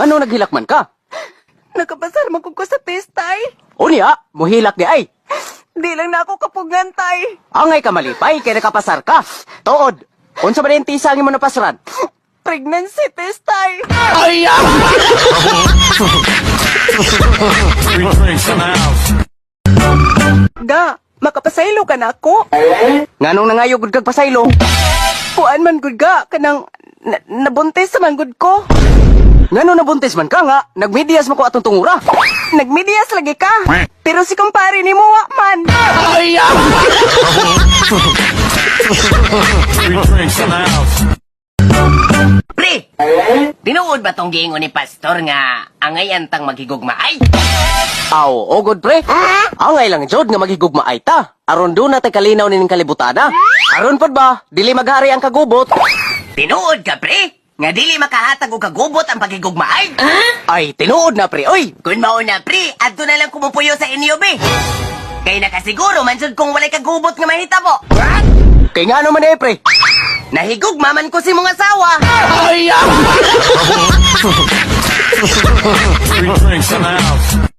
Ngano naghilak man ka? Nakapasar man ko sa test, tay. Unya, muhilak di ay. Di lang na ako kapugngan, tay. Angay ka malipay kay nakapasar ka. Tuod, unsa ba yung tisa ang imo napasaran? Pregnancy test, tay. Ay! Three drinks in the house. Ga, makapasaylo ka na ako. Nganong nangayo gud kag pasaylo? Kuan man gud ga, kanang nabuntis sa man gud ko. Ngano nabuntis man ka nga, nagmedyas man ko atong tungura. Nagmedias lagi ka. Pero si kumpare ni mo wa man. Ay! Three drinks in the house. Pre! Tinuod ba tong giingon ni Pastor nga angay antang maghigugmaay? Aw, ogod pre. Angay lang jud nga maghigugmaay ta. Aron do na tay kalinaw nining kalibutana. Aron pod ba, dili maghari ang kagubot. Tinuod ka, pre? Nga dili makahatag og kagubot ang paghigugmaay? Ay, tinuod na pre, oy. Kun mao na, pre, adto na lang kumupuyo sa inyo, be. Kay nakasiguro man jud kung walay kagubot nga mahitabo. Kay ngano man eh, pre. Nahigugma man ko si mong asawa. Ay! Three drinks in the house.